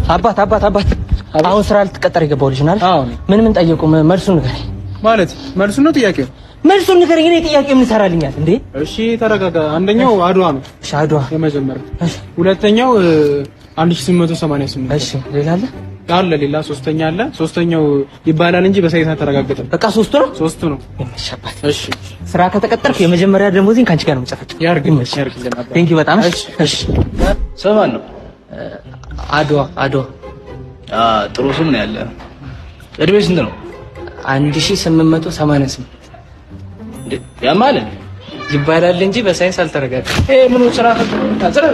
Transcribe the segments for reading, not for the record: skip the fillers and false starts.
አባት አባት አባት፣ አሁን ስራ ልትቀጠር የገባው ልጅ ነው አይደል? ምን ምን ጠየቁ? መልሱን ንገረኝ። ማለት መልሱን ነው ጥያቄው? መልሱን ንገረኝ። እኔ ጥያቄ ምን ይሰራልኛል እንዴ? እሺ ተረጋጋ። አንደኛው አድዋ ነው። እሺ አድዋ የመጀመሪያው። ሁለተኛው 1888። እሺ ሌላ አለ? አለ ሌላ ሶስተኛ አለ። ሶስተኛው ይባላል እንጂ በሳይንስ አልተረጋገጠም። በቃ ሶስቱ ነው። ሶስቱ ነው። ይመሻባት። እሺ ስራ ከተቀጠርክ የመጀመሪያ ደሞዜን ካንቺ ጋር ነው የምጨፈጭፈው። ያርግልህ ያርግልህ። Thank you በጣም። እሺ እሺ። ስም ማን ነው? አድዋ አድዋ። ጥሩ ስም ነው ያለ። እድሜ ስንት ነው? 1888። ያማል ይባላል እንጂ በሳይንስ አልተረጋገጠም። ይሄ ምኑ ስራ ስራ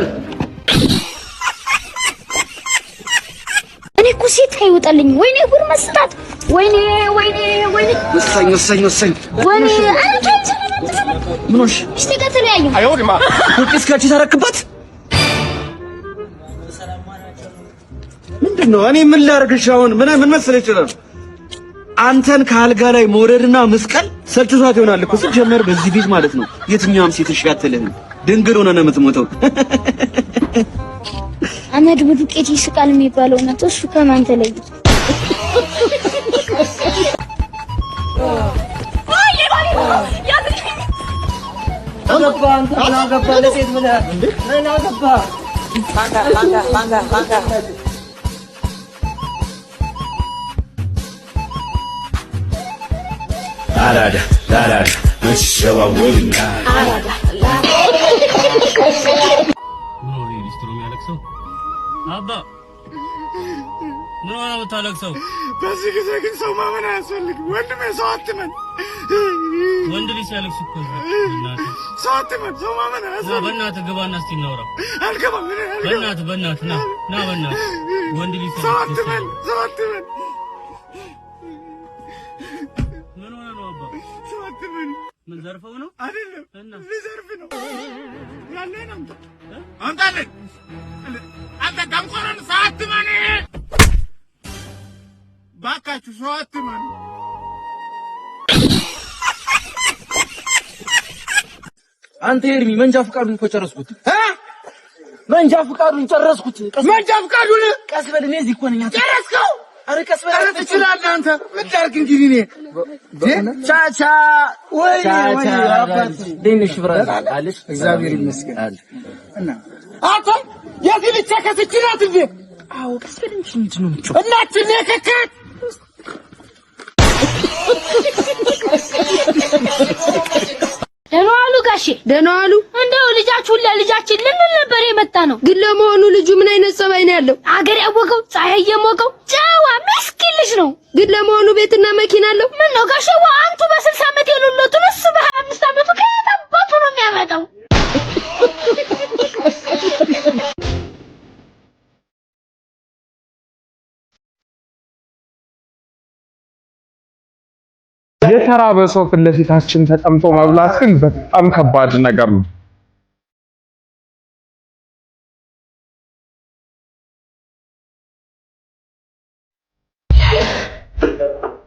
እኔ እኮ ሴት አይወጣልኝ። ወይኔ ጉድ መስጣት! ወይኔ ወይኔ ወይኔ! ወሳኝ ወሳኝ ወሳኝ። ወይኔ ምን ሆንሽ? ሚስቴ ጋር ተለያየሁ። ውጭ እስካች ታረክባት ምንድን ነው? እኔ ምን ላድርግሽ አሁን? ምን ምን መሰለሽ ይችላል አንተን ከአልጋ ላይ መውረድና መስቀል ሰልችቷት ይሆናል እኮ ስትጀመር በዚህ ፊት ማለት ነው። የትኛውም ሴት እሺ አትልህም። ድንግል ሆነ ነው የምትሞተው። አመድ በዱቄት ይስቃል የሚባለው እውነት እሱ ከማን ተለይቶ? አራዳ ላራዳ መሸዋወድና ምን ሆነ ሊስትሮ የሚያለቅሰው? አባ ምን ሆነ የምታለቅሰው? በዚህ ጊዜ ግን ሰው ማመን አያስፈልግም ወንድሜ። ሰው አትመን። ወንድ ልጅ ሲያለቅስ እኮ ሰው አትመን። ሰው ማመን አያስፈልግም። በእናትህ ግባና እስኪ እናውራ። አልገባም። እኔ አልገባም። በእናትህ በእናትህ ና ና በእናትህ ወንድ ልጅ ሰው አትመን። ሰው አትመን። ምን ሆነ ነው አባ? ሰው አትመን። ምን ዘርፈው ነው? አይደለም ልዘርፍ ነው። ያለህን አምጣ፣ አምጣልኝ። አንተ ደንቆሮን ሰው አትመን። ባካችሁ ሰው አትመኑ። አንተ ኤርሚ መንጃ ፍቃዱን እኮ ጨረስኩት። መንጃ ፍቃዱን ጨረስኩት። መንጃ ፍቃዱን ቀስ በል፣ እኔ እዚህ እኮ ነኝ። ጨረስከው? ኧረ ቀስ በል። ኧረ ትችላለህ አንተ። ምን ላድርግ እንግዲህ እኔ ቻቻ ወይ ወይ አባት እንዴት ነሽ brother? አለሽ? እግዚአብሔር ይመስገን። እና አንተ የዚህ ልጅ ከስች ናት እንዴ? አዎ ቀስ በል እንጂ ምንድን ነው የምትጮኸው? እናችን የከካት ደህና ዋሉ ጋሼ። ደህና ዋሉ። እንደው ልጃችሁን ለልጃችን ልንል ነበር የመጣ ነው። ግን ለመሆኑ ልጁ ምን አይነት ጸባይ ነው ያለው? አገር ያወቀው ፀሐይ የሞቀው ጨዋ ምስኪን ልጅ ነው። ግን ለመሆኑ ቤትና መኪና አለው? ምን ነው ጋሼዋ፣ አንቱ በ60 ዓመት የሌሎትን እሱ በ25 ዓመቱ ከየት አባቱ ነው የሚያመጣው? የተራበ ሰው ፊት ለፊታችን ተቀምጦ መብላት ግን በጣም ከባድ ነገር ነው።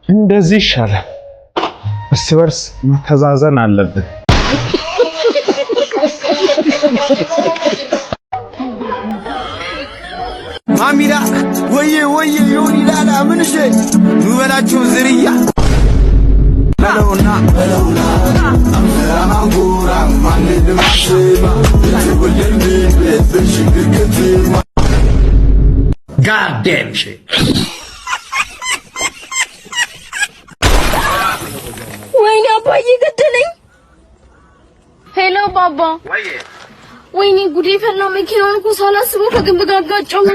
እንደዚህ ይሻላል። እርስ በርስ መተዛዘን አለብን። ማሚላ ወየ ወየ ዮኒ ላላ ምንሽ ምበላቸው ዝርያ በለውና በለውና አምዘራማንጉራ ማንንም አስማ የተወለድንበት በችግር ከተማ ጋዴም ሼት። ወይኔ አባዬ ገደለኝ። Hello ባባ። ወይኔ ጉዴ ፈላ። መኪናውን እኮ ሳላስበው ከግንብ ጋር አጋጨሁት።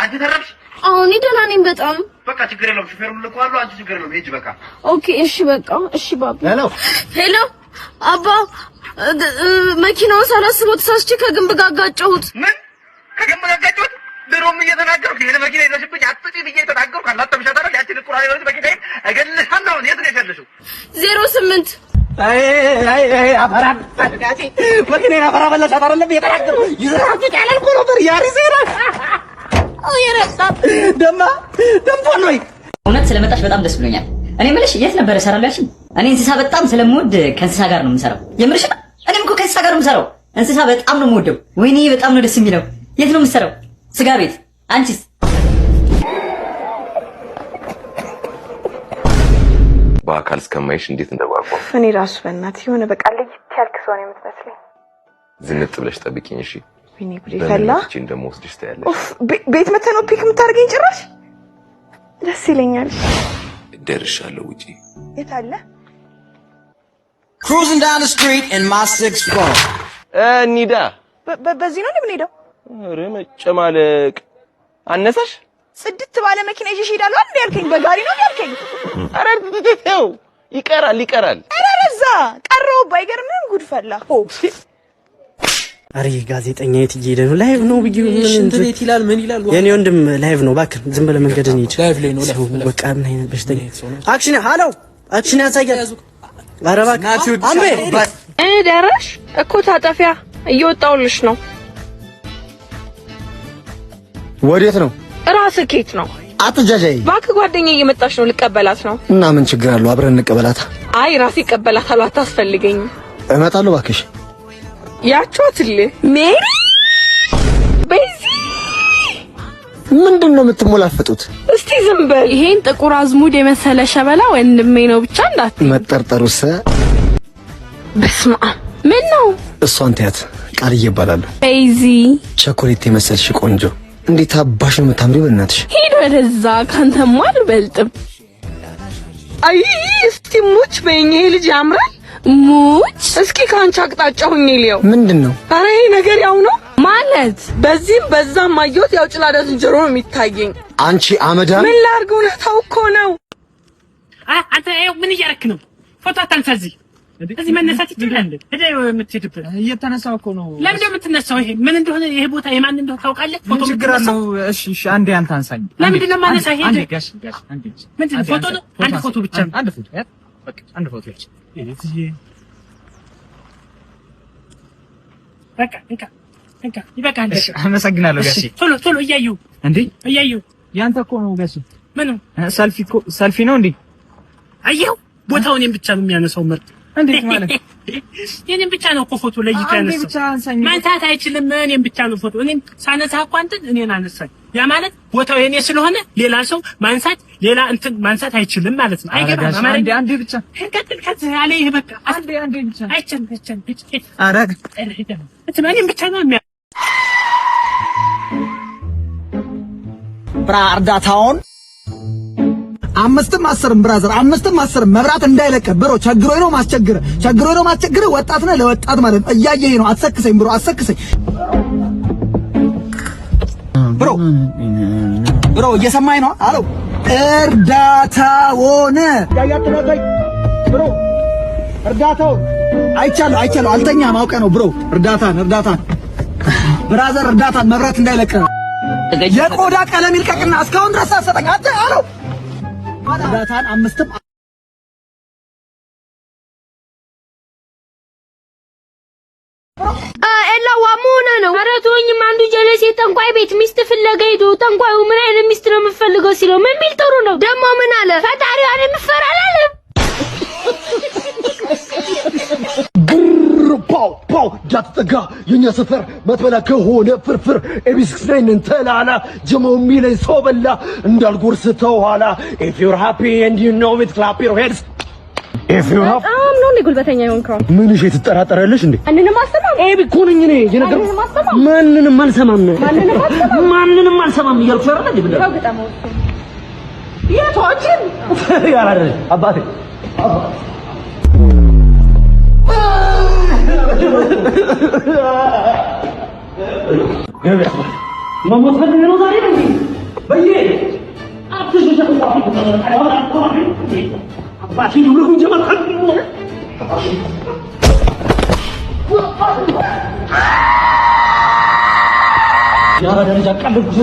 አንቺ ተረፍሽ? አዎ እኔ ደህና ነኝ በጣም። በቃ ችግር የለውም። ሹፌሩን ልከዋለሁ። አንቺ ችግር የለውም። ሂጂ በቃ። Okay እሺ በቃ እሺ ባባ። Hello Hello አባ፣ መኪናውን ሳላስበው ተሳስቼ ከግንብ ጋር አጋጨሁት። ምን ከግንብ ጋር አጋጨሁት? ድሮም እየተናገርኩ ይሄን መኪና ይዘሽብኝ አትጪ ብዬ እየተናገርኩ አላተምሻት አይደል? ያቺን ቁራሌ የሆነች መኪናዬን እገልሻለሁ። አሁን የት ነው ያለሽው? 08 አይ አይ አይ አፈራ መኪናዬን አፈራ በላሻት አይደለም እየተናገርኩ ይዘራችሁ ጫላል እኮ ነበር ያሪ ዜራ ደማ ደምቷል ወይ? እውነት ስለመጣሽ በጣም ደስ ብሎኛል። እኔ የምልሽ የት ነበር እሰራለሁ ያልሽኝ? እኔ እንስሳ በጣም ስለምወድ ከእንስሳ ጋር ነው የምሰራው። የምርሽ ነው? እኔም እኮ ከእንስሳ ጋር ነው የምሰራው። እንስሳ በጣም ነው የምወደው። ወይኔ በጣም ነው ደስ የሚለው። የት ነው የምሰራው? ስጋ ቤት። አንቺስ? በአካል እስከማይሽ እንዴት እንደጓጓ። እኔ ራሱ በእናትህ የሆነ በቃ ለየት ያልክ ሰው ነው የምትመስለኝ። ዝንጥ ብለሽ ጠብቂኝ እሺ። ወይኔ ጉዴ በምን ፈላ። መጥቼ እንደምወስድሽ ታያለሽ። ኡፍ፣ ቤት መተህ ነው pick የምታደርገኝ? ጭራሽ ደስ ይለኛል። ደርሻለሁ። ውጪ። የት አለ? Cruising down the street in my 6'4". እንሂዳ። በዚህ ነው የምንሄደው? ኧረ መጨማለቅ አነሰሽ? ጽድት ባለ መኪና ይዤሽ እሄዳለሁ አይደል ያልከኝ? በጋሪ ነው ያልከኝ? ኧረ ተው፣ ይቀራል ይቀራል። ኧረ በዛ ቀረው። ባይገርምም ጉድ ፈላ። ሆ። አረ ይህ ጋዜጠኛ የት እየሄደ ነው? Live ነው ብዬ ምን ሽንት ቤት ይላል፣ ምን ይላል? የኔ ወንድም live ነው፣ እባክህ ዝም ብለህ መንገድን ሂድ። Live ላይ ነው። ሰው በቃ ምን አይነት በሽተኛ። Action፣ hello፣ action ያሳያል። ኧረ እባክህ አምቤ። ደረሽ እኮ፣ ታጠፊያ እየወጣሁልሽ ነው። ወዴት ነው? ራስህ ኬት ነው? አትጃጃይ። እባክህ ጓደኛዬ እየመጣች ነው፣ ልቀበላት ነው። እና ምን ችግር አለው? አብረን እንቀበላታ። አይ ራሴ እቀበላታለሁ፣ አታስፈልገኝም። እመጣለሁ እባክሽ። ያቿትልህ ሜሪ ቤዚ። ምንድን ነው የምትሞላፈጡት? እስቲ ዝም በል። ይሄን ጥቁር አዝሙድ የመሰለ ሸበላ ወንድሜ ነው ብቻ እንዳት መጠርጠሩስ? በስመ አብ፣ ምን ነው? እሷን ትያት፣ ቃልዬ እባላለሁ። ቤዚ። ቸኮሌት የመሰልሽ ቆንጆ፣ እንዴት አባሽ ነው የምታምሪው? በእናትሽ። ሂድ ወደዛ፣ ካንተማ አልበልጥም። አይ እስቲ ሙች በይኝ፣ ይሄ ልጅ ያምራል። ሙች። እስኪ ከአንቺ አቅጣጫ ሁኜ ልየው። ምንድን ነው? ኧረ ይሄ ነገር ያው ነው ማለት በዚህም በዛም አየሁት። ያው ጭላዳ ዝንጀሮ ነው የሚታየኝ። አንቺ አመዳ። ምን ላድርግ? እውነታው እኮ ነው። አንተ ይኸው ምን እያደረክ ነው? ፎቶ አታንሳ። እዚህ መነሳት ይችላል እንዴ? ሄደህ የምትሄድበት እየተነሳሁ እኮ ነው። ለምንድን ነው የምትነሳው? ይሄ ምን እንደሆነ፣ ይሄ ቦታ የማን እንደሆነ ታውቃለህ? ምን ፎቶ ችግር አለው? እሺ እሺ፣ አንዴ አንተ አንሳኝ። ለምንድን ነው የማነሳህ? ሄደህ አንዴ ጋሽ ጋሽ፣ አንዴ። ምንድን ነው? ፎቶ ነው? አንድ ፎቶ ብቻ ነው። አንድ ፎቶ፣ በቃ አንድ ፎቶ ብቻ። በቃ እንካ እንካ፣ ይበቃል። እሺ፣ አመሰግናለሁ ጋሼ። ቶሎ ቶሎ፣ እያየሁ እንዴ እያየሁ። ያንተ እኮ ነው ጋሼ። ምኑ? ሰልፊ እኮ፣ ሰልፊ ነው እንዴ? አየኸው፣ ቦታውን እኔን ብቻ ነው የሚያነሳው ምርጥ። እንዴት ማለት? የኔን ብቻ ነው እኮ ፎቶ ለይቶ አንዴ ያነሳው። ብቻ አንሳኝ። ማንሳት አይችልም። እኔን ብቻ ነው ፎቶ። እኔን ሳነሳ እኮ አንተን እኔን አነሳኝ። ያ ማለት ቦታው የኔ ስለሆነ ሌላ ሰው ማንሳት፣ ሌላ እንትን ማንሳት አይችልም ማለት ነው። አይገባም። ጋሼ፣ አማርኛ አንዴ አንዴ ብቻ። ቀጥል። ከዚህ አለ ይሄ በቃ አንዴ አንዴ ብቻ። አይቻልም፣ አይቻልም። ኧረ እንትን እኔን ብቻ ነው የሚያ ብራ እርዳታውን 5ም 10ም brother፣ 5ም 10ም መብራት እንዳይለቀ bro። ቸግሮኝ ነው ማስቸግረ፣ ቸግሮኝ ነው ማስቸግረ። ወጣት ነህ፣ ለወጣት ማለት ነው። እያየኸኝ ነው። አትሰክሰኝ bro፣ አትሰክሰኝ bro። Bro እየሰማኝ ነው? አሎ፣ እርዳታውን bro፣ እርዳታውን አይቻለሁ፣ አይቻለሁ። አልተኛም፣ አውቀህ ነው bro። እርዳታን፣ እርዳታን brother፣ እርዳታን መብራት እንዳይለቀ፣ የቆዳ ቀለም ይልቀቅና እስካሁን ድረስ አሰጠኝ። አንተ አሎ፣ እርዳታን 5ም ኤላ ዋሙና ነው። ኧረ ተወኝም። አንዱ ጀለሴ ጠንቋይ ቤት ሚስት ፍለጋ ሄዶ ጠንቋዩ ምን አይነት ሚስት ነው የምትፈልገው ሲለው ምን ቢል ጥሩ ነው? ደግሞ ምን አለ? ፈጣሪዋን የምፈራ አላለም። ግር ፓው ፓው፣ እንዳትጠጋ የኛ ሰፈር መትበላ ከሆነ ፍርፍር። ኤቢስክስ ነን ተላላ፣ ጀመው የሚለኝ ሰው በላ እንዳልጎርስ ተኋላ። If you're happy and you know it, clap your hands if you're happy. በጣም ነው እንዴ ጉልበተኛ የሆንከው? ምን እሺ፣ ትጠራጠራለሽ እንዴ? ማንንም አልሰማም። ኤቢ እኮ ነኝ እኔ የነገርኩህ። ማንንም አልሰማም። ማንንም አልሰማም። ማንንም አልሰማም። ማንንም አልሰማም እያልኩሽ አይደል እንዴ? ተው ግጠመው እሱን። የቱ አንቺን? ያራረ አባቴ። ገበያ መሞት ፈልገህ ነው ዛሬ ነው በየ አባቴ ጀመር። የአራዳ ልጅ አቃለልኩ።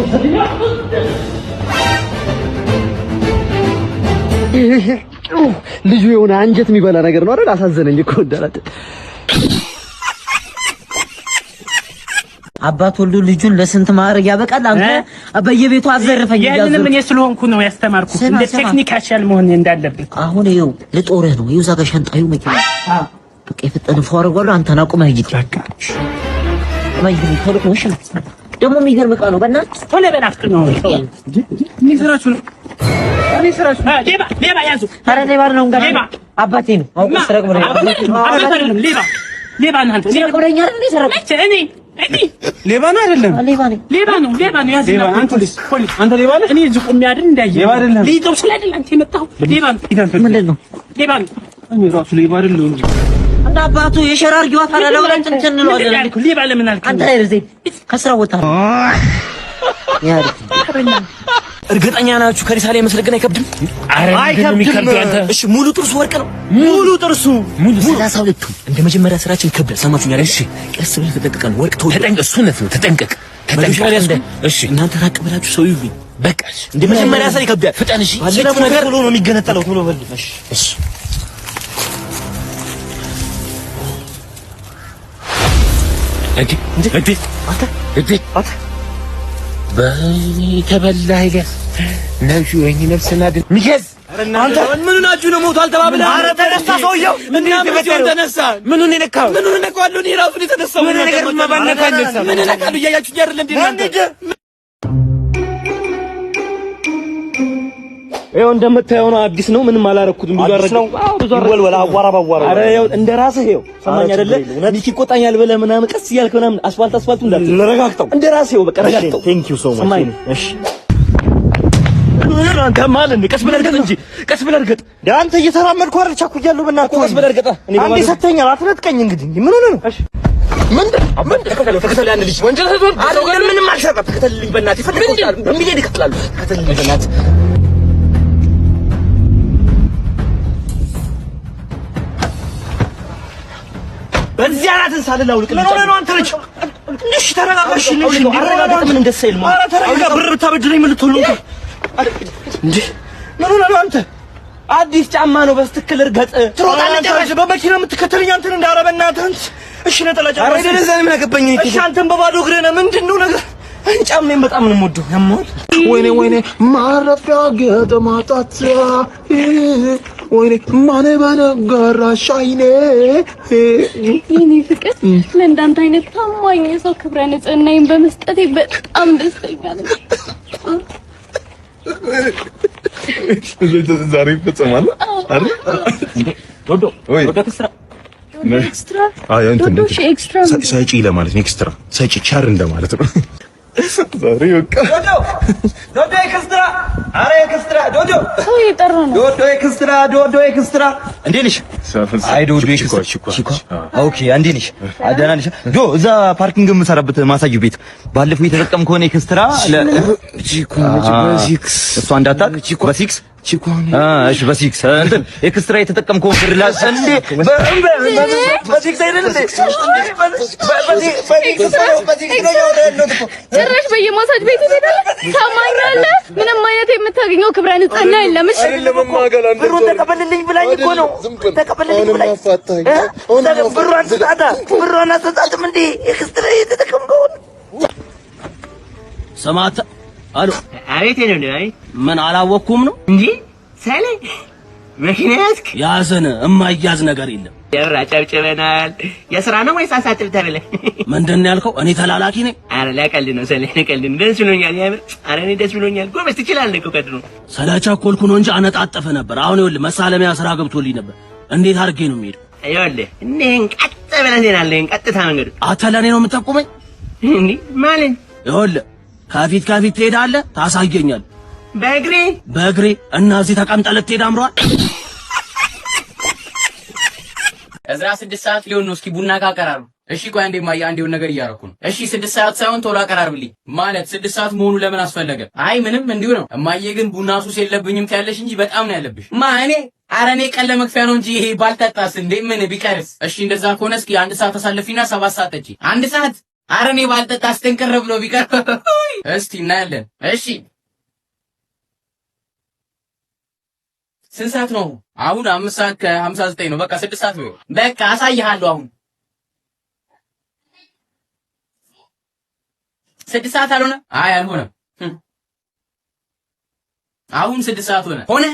ልጁ የሆነ አንጀት የሚበላ ነገር ነው አይደል? አሳዘነኝ እኮ እንዳላት። አባት ወልዶ ልጁን ለስንት ማዕረግ ያበቃል። አንተ በየቤቱ አዘርፈኝ። ያንንም እኔ ስለሆንኩ ነው ያስተማርኩት። እንደ ቴክኒካል መሆን እንዳለብን። አሁን ይኸው ልጦርህ ነው። ይኸው እዛ ጋር ሻንጣ፣ ይኸው መኪና። በቃ የፈጠነ ፎ አደርገዋለሁ። አንተን አቁመህ ሂድ። በቃ ቶሎ ነው። እሺ፣ ደግሞ የሚገርም ዕቃ ነው። በእናትህ ቶሎ በል አፍጥነው። ምን ስራችሁ ነው? እኔ ስራሽ ሌባ ሌባ ያዙ። ኧረ ሌባ ነው ጋር ሌባ አባቴ ነው አውቆ ስረቅ ብሎኝ አባቴ አይደለም ሌባ ሌባ ነህ አንተ። ስረቅ ብሎኝ አይደል እንዴ ሰረቅ መቼ እኔ እኔ ሌባ ነው አይደለም? ሌባ ነኝ። ሌባ ነው ሌባ ነው። ያዝ ሌባ አንተ ፖሊስ ፖሊስ አንተ ሌባ ነህ። እኔ እዚህ ቆሜ አይደል እንዳየህ ሌባ አይደለም። ልይዘው ስለ አይደል አንተ የመጣኸው ሌባ ነው ምንድን ነው ሌባ ነው። እኔ ራሱ ሌባ አይደለሁም እንጂ እንደ አባቱ የሸራ አርጊዋ ታዲያ ለሁለት እንትን እንለዋለን። ያልኩህ ሌባ ለምን አልክ? አንተ ላይ ዘይ ከስራ ቦታ እርግጠኛ ናችሁ ከሪሳ ላይ መስረቅ ግን አይከብድም? አይከብድም። እሺ ሙሉ ጥርሱ ወርቅ ነው። ሙሉ ጥርሱ ሙሉ 32ቱ እንደ መጀመሪያ ስራችን ይከብዳል። ሰማችሁኝ አይደል? እሺ ቀስ ብለህ ተጠንቀቀን። ወርቅ ተወዷል። ተጠንቀቅ፣ እሱ እውነት ነው። ተጠንቀቅ፣ ተጠንቀቅ። እሺ እናንተ ራቅ ብላችሁ ሰው ይሉኝ። በቃ እንደ መጀመሪያ ስራ ይከብዳል። ፍጠን። እሺ ባለችው ነገር ቶሎ ነው የሚገነጠለው። ቶሎ በል። እሺ እሺ እንዴ እንዴ አንተ እንዴ አንተ በእኔ ተበላ ኤልያስ ነብዩ ወይኔ ነፍስና ድን ሚገዝ አንተ ምን ሆናችሁ ነው? ሞቷል ተባብለህ። ኧረ ተነሳ ሰውየው። እንዴት ተፈጠረ? ተነሳ። ምኑን የነካው? ምኑን እነካዋለሁ? እኔ ራሱ ነው የተነሳው። ምን ነገር ማባነካ አይነሳ። ምን እነካለሁ? እያያችሁኝ አይደል እንዴ እናንተ? ይኸው እንደምታየው ነው። አዲስ ነው። ምንም አላረኩትም። ብዙ አዲስ ነው። አዎ ብዙ አረኩት። ይወልወል አቧራ ባቧራ። ኧረ ይኸው እንደ ራስህ ይኸው ሰማኝ አይደለ? ሚኪ ይቆጣኛል ብለህ ምናምን ቀስ እያልክ ምናምን አስፋልት አስፋልቱ እንዳትል ረጋግጠው። እንደ ራስህ ይኸው በቃ ረጋግጠው። Thank you so much። ሰማኝ። እሺ አንተ ማለት እንደ ቀስ ብለህ እርገጥ እንጂ ቀስ ብለህ እርገጥ። አንተ እየተራመድኩ አይደል? ቸኩያለሁ። በእናትህ ቀስ ብለህ እርገጥ። እኔ አንዴ ሰጥተኸኛል፣ አትነጥቀኝ። እንግዲህ ምን ሆነህ ነው? እሺ ምንድን ምንድን ተከተለው ተከተለው ያን ልጅ ወንጀል ሰርቷል። አይደለም ምንም አልሰራም። ተከተልልኝ በእናትህ ይፈልገዋል። በሚሊዮን ይከፍላሉ። ተከተልልኝ በእናትህ። በዚህ አናትን ሳልል አውልቅ። ምን ሆነህ ነው አንተ ልጅ? እሺ ተረጋጋ። እሺ እሺ፣ አረጋግጥ። ምን ደስ አይልም። ኧረ ተረጋጋ። ብር ብታበድረኝ ምን ልትሆን ነው? እንዴ ምን ሆነህ ነው አንተ? አዲስ ጫማ ነው፣ በስትክል እርገጥ። ትሮጣለህ ጭራሽ በመኪና የምትከተለኝ አንተን እንደ ኧረ በእናትህ እሺ ነጠላ ጫማ ኧረ ደረዛ ምን አገባኝ? እሺ አንተን በባዶ እግርህ ነህ። ምንድን ነው ነገር? ጫማዬን በጣም ነው የምወደው። ያማል። ወይኔ ወይኔ ማረፊያ ገጠማጣት ወይኔ ማን በነገራሽ አይኔ የኔ ፍቅር ለእንዳንተ አይነት ታማኝ ሰው ክብረ ንጽህናዬን በመስጠቴ በጣም ደስተኛ ነኝ። ዛሬ ይፈጸማል አይደል? ዶዶ ወይ ዶዶ extra extra አይ እንትን ዶዶ extra ሰጪ ለማለት ነው። Extra ሰጪ ቸር እንደማለት ነው። ዛሬ በቃ ዶዶ ዶዶ extra፣ ኧረ extra ዶዶ ሰው እየጠራ ነው። ዶዶ extra ዶዶ extra፣ እንዴት ነሽ? አይ ዶዶ extra okay፣ እንዴት ነሽ? ደህና ነሽ? ዶ እዛ parking የምሰራበት ማሳጅ ቤት ባለፈው የተጠቀምከውን extra እሷ እንዳታውቅ በሲክስ እሺ፣ በሲክስ እንትን extra የተጠቀምከውን ብር ላ እንዴ በሲክስ አይደል እንዴ? ጭራሽ በየማሳጅ ቤት ትሄዳለህ። ታማኛለህ። ምንም አይነት የምታገኘው ክብረ ንጽህና የለም። እሺ ብሩን ተቀበልልኝ ብላኝ እኮ ነው። ተቀበልልኝ ብላኝ ብሯን ስጣታ፣ ብሯን አትሰጣትም እንዴ? Extra የተጠቀምከውን ሰማት አሎ። አቤት ነው። አይ ምን አላወቅኩም ነው እንጂ ሰሌ መኪና ያዝክ? ያዘን እማያዝ ነገር የለም። የብር አጨብጭበናል። የስራ ነው ወይስ አሳጥብ ተብለህ? ምንድን ነው ያልከው? እኔ ተላላኪ ነኝ። ኧረ ለቀልድ ነው ሰሌ፣ ለቀልድ ነው። ደስ ብሎኛል። የምር ኧረ እኔ ደስ ብሎኛል። ጎበዝ ትችላለህ እኮ ከድሮ። ስለቸኮልኩ ነው እንጂ አነጣጠፈ ነበር። አሁን ይኸውልህ መሳለሚያ ስራ ገብቶልኝ ነበር። እንዴት አድርጌ ነው የሚሄደው? ይኸውልህ እኒህን ቀጥ ብለህ ትሄዳለህ። ይሄን ቀጥታ መንገዱ አንተ ለእኔ ነው የምጠቁመኝ? እንዴ ማለት ይኸውልህ ከፊት ከፊት ትሄዳለህ፣ ታሳየኛለህ። በእግሬ በእግሬ እና እዚህ ተቀምጠህ ልትሄድ አምሯል። እዝራ 6 ሰዓት ሊሆን ነው። እስኪ ቡና ካቀራርቡ። እሺ ቆይ አንዴ ማያ፣ አንዴ የሆነ ነገር እያደረኩ ነው። እሺ 6 ሰዓት ሳይሆን ቶሎ አቀራርብልኝ። ማለት 6 ሰዓት መሆኑ ለምን አስፈለገ? አይ ምንም እንዲሁ ነው። እማዬ ግን ቡና ሱስ የለብኝም ትያለሽ እንጂ በጣም ነው ያለብሽ። ማ እኔ? ኧረ እኔ ቀን ለመክፈያ ነው እንጂ ይሄ ባልጠጣስ እንዴ ምን ቢቀርስ? እሺ እንደዛ ከሆነ እስኪ 1 ሰዓት አሳልፊና 7 ሰዓት ጠጪ። 1 ሰዓት? ኧረ እኔ ባልጠጣስ ጥንቅር ብሎ ቢቀር። እስቲ እናያለን። እሺ ስንት ሰዓት ነው? አሁን 5 ሰዓት ከ59 ነው። በቃ 6 ሰዓት ነው። በቃ አሳይሃለሁ። አሁን 6 ሰዓት አልሆነ? አይ አልሆነም። አሁን 6 ሰዓት ሆነ። ሆነ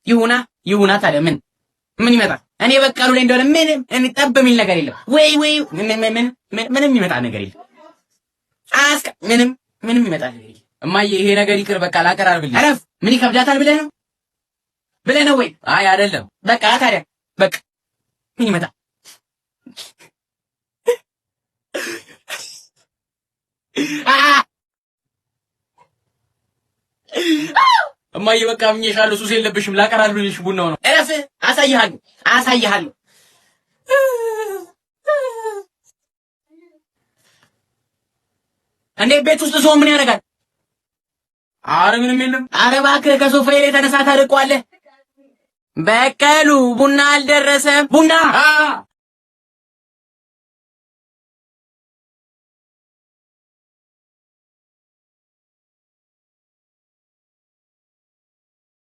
ይሁና ይሁና። ታዲያ ምን ምን ይመጣል? እኔ በቀሉ ላይ እንደሆነ ምንም እኔ ጠብ የሚል ነገር የለም። ወይ ወይ ምን ምን ምንም የሚመጣ ነገር የለም። አስከ ምንም ምንም ይመጣ ነገር የለም። እማዬ ይሄ ነገር ይቅር፣ በቃ ላቀራርብልኝ። አረፍ ምን ይከብዳታል ብለህ ነው? ብለህ ነው ወይ? አይ አይደለም። በቃ ታዲያ በቃ ምን ይመጣል? እማዬ በቃ አምኜሻለሁ። ሱስ የለብሽም። ላቀራርብልሽ ቡናው ነው። እረፍ። አሳይሃለሁ አሳይሃለሁ። እንዴት ቤት ውስጥ ሰው ምን ያደርጋል? አረ ምንም የለም። አረ እባክህ ከሶፋዬ ላይ ተነሳ፣ ታርቀዋለህ። በቀሉ ቡና አልደረሰም። ቡና